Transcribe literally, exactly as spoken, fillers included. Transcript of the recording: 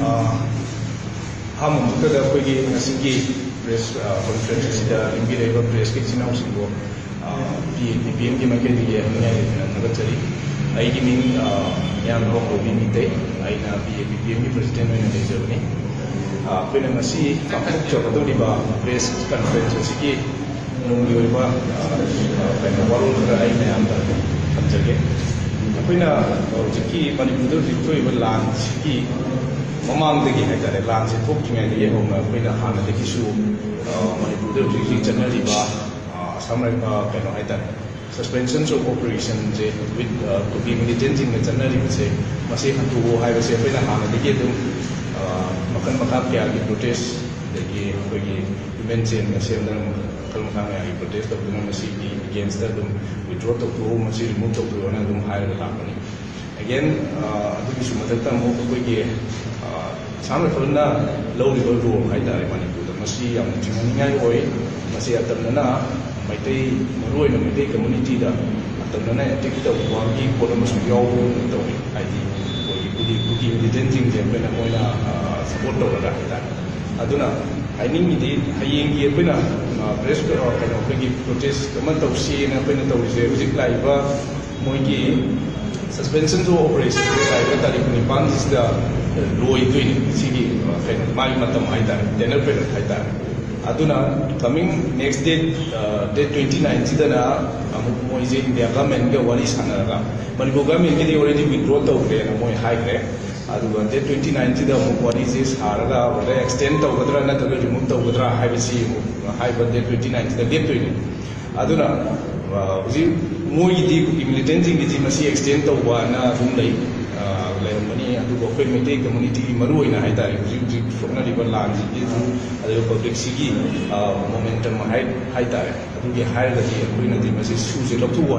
ꯑꯥ, ꯑꯍꯥꯟꯕꯃꯛꯇꯗ ꯑꯩꯈꯣꯏꯒꯤ ꯉꯁꯤꯒꯤ ꯄ꯭ꯔꯦꯁ, ꯑꯥ, ꯀꯣꯟꯐ꯭ꯔꯦꯟꯁ ꯑꯁꯤꯗ ꯂꯦꯡꯕꯤꯔꯛꯏꯕ ꯄ꯭ꯔꯦꯁꯀꯤ ꯏꯆꯤꯟ ꯏꯅꯥꯎꯁꯤꯡꯕꯨ, ꯑꯥ, ꯄꯤ ꯑꯦ ꯄꯤ ꯄꯤ ꯑꯦꯝꯒꯤ ꯃꯥꯏꯀꯩꯗꯒꯤ ꯍꯪꯅꯤꯡꯉꯥꯏ ꯂꯩꯇꯅ ꯊꯥꯒꯠꯆꯔꯤ꯫ ꯑꯩꯒꯤ ꯃꯤꯡ, ꯑꯥ, ꯃꯤꯌꯥꯝ ꯔꯣꯝ ꯔꯣꯕꯤ ꯃꯤꯇꯩ꯫ ꯑꯩꯅ ꯄꯤ ꯑꯦ ꯄꯤ ꯄꯤ ꯑꯦꯝꯒꯤ ꯄ꯭ꯔꯁꯤꯗꯦꯟ ꯑꯣꯏꯅ ꯂꯩꯖꯕꯅꯤ꯫ ꯑꯥ, ꯑꯩꯈꯣꯏꯅ ꯉꯁꯤ ꯄꯥꯡꯊꯣꯛꯆꯒꯗꯧꯔꯤꯕ ꯄ꯭ꯔꯦꯁ ꯀꯟꯐ꯭ꯔꯦꯟꯁ ꯑꯁꯤꯒꯤ ꯅꯨꯡꯒꯤ ꯑꯣꯏꯕ, ꯑ, ꯀꯩꯅꯣ, ꯋꯥꯔꯣꯜ ꯈꯔ ꯑꯩ ꯃꯌꯥꯝꯗ ꯊꯝꯖꯒꯦ꯫ ꯑꯩꯈꯣꯏꯅ ꯍꯧꯖꯤꯛꯀꯤ ꯃꯅꯤꯄꯨꯔꯗ ꯍꯧꯖꯤꯛ ꯊꯣꯛꯏꯕ ꯂꯥꯟꯁꯤꯒꯤ ꯃꯃꯥꯡꯗꯒꯤ ꯍꯥꯏꯇꯥꯔꯦ, ꯂꯥꯟꯁꯦ ꯊꯣꯛꯇ꯭ꯔꯤꯉꯩꯗꯒꯤ ꯍꯧꯅ ꯑꯩꯈꯣꯏꯅ ꯍꯥꯟꯅꯗꯒꯤꯁꯨ, ꯑ, ꯃꯅꯤꯄꯨꯔꯗ ꯍꯧꯖꯤꯛ ꯍꯧꯖꯤꯛ ꯆꯠꯅꯔꯤꯕ, ꯑ, ꯑꯁꯥꯝ ꯔꯥꯏ-, ꯑ, ꯀꯩꯅꯣ ꯍꯥꯏꯇꯥꯔꯦ, suspensions of operationꯁꯦ with, ꯑ, ꯀꯨꯀꯤ ꯃꯤꯂꯤꯇꯦꯟꯁꯤꯡꯅ ꯆꯠꯅꯔꯤꯕꯁꯦ, ꯃꯁꯤ ꯍꯟꯗꯣꯛꯑꯣ ꯍꯥꯏꯕꯁꯦ ꯑꯩꯈꯣꯏꯅ ꯍꯥꯟꯅꯗꯒꯤ ꯑꯗꯨꯝ, ꯑ, ꯃꯈꯜ ꯃꯈꯥ ꯀꯌꯥꯒꯤ ꯄ꯭ꯔꯣꯇꯦꯁ, ꯑꯗꯒꯤ ꯑꯩꯈꯣꯏꯒꯤ ꯍ꯭ꯌꯨꯃꯦꯟ ꯆꯦꯟꯒ ꯁꯦꯝꯗꯅ ꯃꯈꯜ ꯃꯈꯥ ꯃꯌꯥꯝꯒꯤ ꯄ꯭ꯔꯣꯇꯦꯁ ꯇꯧꯗꯨꯅ ꯃꯁꯤꯒꯤ againstꯇ ꯑꯗꯨꯝ withdraw ꯇꯧꯊꯣꯛꯎ, ꯃꯁꯤ remove ꯇꯧꯕꯤꯌꯣꯅ ꯑꯗꯨꯝ ꯍꯥꯏꯔꯒ ꯂꯥꯛꯄꯅꯤ꯫ Again, ꯑ, ꯑꯗꯨꯒꯤꯁꯨ ꯃꯊꯛꯇ ꯑꯃꯨꯛ ꯑꯩꯈꯣꯏꯒꯤ, ꯑ, ꯑꯁꯥꯝ ꯔꯥꯏꯐꯜꯅ ꯂꯧꯔꯤꯕ ꯔꯣꯜ ꯍꯥꯏꯇꯥꯔꯦ ꯃꯅꯤꯄꯨꯔꯗ, ꯃꯁꯤ ꯌꯥꯝꯅ ꯆꯤꯡꯅꯅꯤꯡꯉꯥꯏ ꯑꯣꯏ꯫ ꯃꯁꯤ ꯑꯇꯝꯅꯅ ꯃꯩꯇꯩ, ꯃꯔꯨꯑꯣꯏꯅ ꯃꯩꯇꯩ ꯀꯝꯃꯨꯅꯤꯇꯤꯗ ꯑꯇꯝꯅꯅ ꯑꯦꯇꯦꯛ ꯇꯧꯕꯒꯤ ꯄꯣꯠ ꯑꯃꯁꯨ ꯌꯥꯎꯕꯒꯨꯝ ꯇꯧꯏ꯫ ꯍꯥꯏꯗꯤ ꯑꯩꯈꯣꯏꯒꯤ ꯀꯨꯀꯤ, ꯀꯨꯀꯤ ꯃꯤꯂꯤꯇꯦꯟꯁꯤꯡꯁꯦ ꯑꯩꯈꯣꯏꯅ ꯃꯣꯏꯅ, ꯑ, ꯁꯄꯣꯔꯠ ꯇꯧꯔꯒ ꯍꯥꯏꯇꯥꯔꯦ꯫ ꯑꯗꯨꯅ ꯍꯥꯏꯅꯤꯡꯉꯤꯗꯤ ꯍꯌꯦꯡꯒꯤ ꯑꯩꯈꯣꯏꯅ, ꯑ, ꯄ꯭ꯔꯦꯁ, ꯑ, ꯀꯩꯅꯣ, ꯑꯩꯈꯣꯏꯒꯤ ꯄ꯭ꯔꯣꯇꯦꯁ ꯑꯃ ꯇꯧꯁꯤꯅ ꯑꯩꯈꯣꯏꯅ ꯇꯧꯔꯤꯁꯦ ꯍꯧꯖꯤꯛ ꯂꯥꯛꯏꯕ ꯃꯣꯏꯒꯤ suspension of operation ꯂꯥꯛꯏꯕ ꯇꯥꯔꯤꯛ ꯅꯤꯄꯥꯟꯁꯤꯗ ꯂꯣꯏꯗꯣꯏꯅꯤ꯫ ꯁꯤꯒꯤ, ꯑ, ꯀꯩꯅꯣ, ꯃꯥꯒꯤ ꯃꯇꯝ ꯍꯥꯏꯇꯥꯔꯦ, tenure period ꯍꯥꯏꯇꯥꯔꯦ꯫ ꯑꯗꯨꯅ coming next date, ꯑ, date twenty nineꯁꯤꯗꯅ ꯑꯃꯨꯛ ꯃꯣꯏꯁꯦ ꯏꯟꯗꯤꯌꯥ ꯒꯚꯔꯟꯃꯦꯟꯒ ꯋꯥꯔꯤ ꯁꯥꯟꯅꯔꯒ, ꯃꯅꯤꯄꯨꯔ ꯒꯚꯔꯟꯃꯦꯟꯒꯤꯗꯤ already withdraw ꯇꯧꯈ꯭ꯔꯦꯅ ꯃꯣꯏ ꯍꯥꯏꯈ꯭ꯔꯦ꯫ ꯑꯗꯨꯒ date twenty nineꯁꯤꯗ ꯑꯃꯨꯛ ꯋꯥꯔꯤꯁꯦ ꯁꯥꯔꯒ ꯑꯣꯔꯗꯔ extend ꯇꯧꯒꯗ꯭ꯔꯥ ꯅꯠꯇ꯭ꯔꯒ remove ꯇꯧꯒꯗ꯭ꯔꯥ ꯍꯥꯏꯕꯁꯤ ꯑꯃꯨꯛ ꯍꯥꯏꯕ date twenty nineꯁꯤꯗ ꯂꯦꯞꯇꯣꯏꯅꯤ꯫ ꯑꯗꯨꯅ, ꯑ, ꯍꯧꯖꯤꯛ ꯃꯣꯏꯒꯤꯗꯤ ꯀꯨꯀꯤ ꯃꯤꯂꯤꯇꯦꯟꯁꯤꯡꯒꯤꯗꯤ ꯃꯁꯤ extend ꯇꯧꯕꯅ ꯑꯗꯨꯝ ꯂꯩ, ꯑ, ꯂꯩꯔꯝꯒꯅꯤ꯫ ꯑꯗꯨꯕꯨ ꯑꯩꯈꯣꯏ ꯃꯩꯇꯩ ꯀꯝꯃꯨꯅꯤꯇꯤꯒꯤ ꯃꯔꯨꯑꯣꯏꯅ ꯍꯥꯏꯇꯥꯔꯦ, ꯍꯧꯖꯤꯛ ꯍꯧꯖꯤꯛ ꯁꯣꯛꯅꯔꯤꯕ ꯂꯥꯟꯁꯤꯒꯤꯁꯨ, ꯑꯗꯨꯒ ꯄꯕ꯭ꯂꯤꯛꯁꯤꯒꯤ, ꯑ, momentum ꯍꯥꯏ-, ꯍꯥꯏꯇꯥꯔꯦ, ꯑꯗꯨꯒꯤ ꯍꯥꯏꯔꯒꯗꯤ ꯑꯩꯈꯣꯏꯅꯗꯤ ꯃꯁꯤ ꯁꯨꯁꯦ ꯂꯧꯊꯣꯛꯑꯣ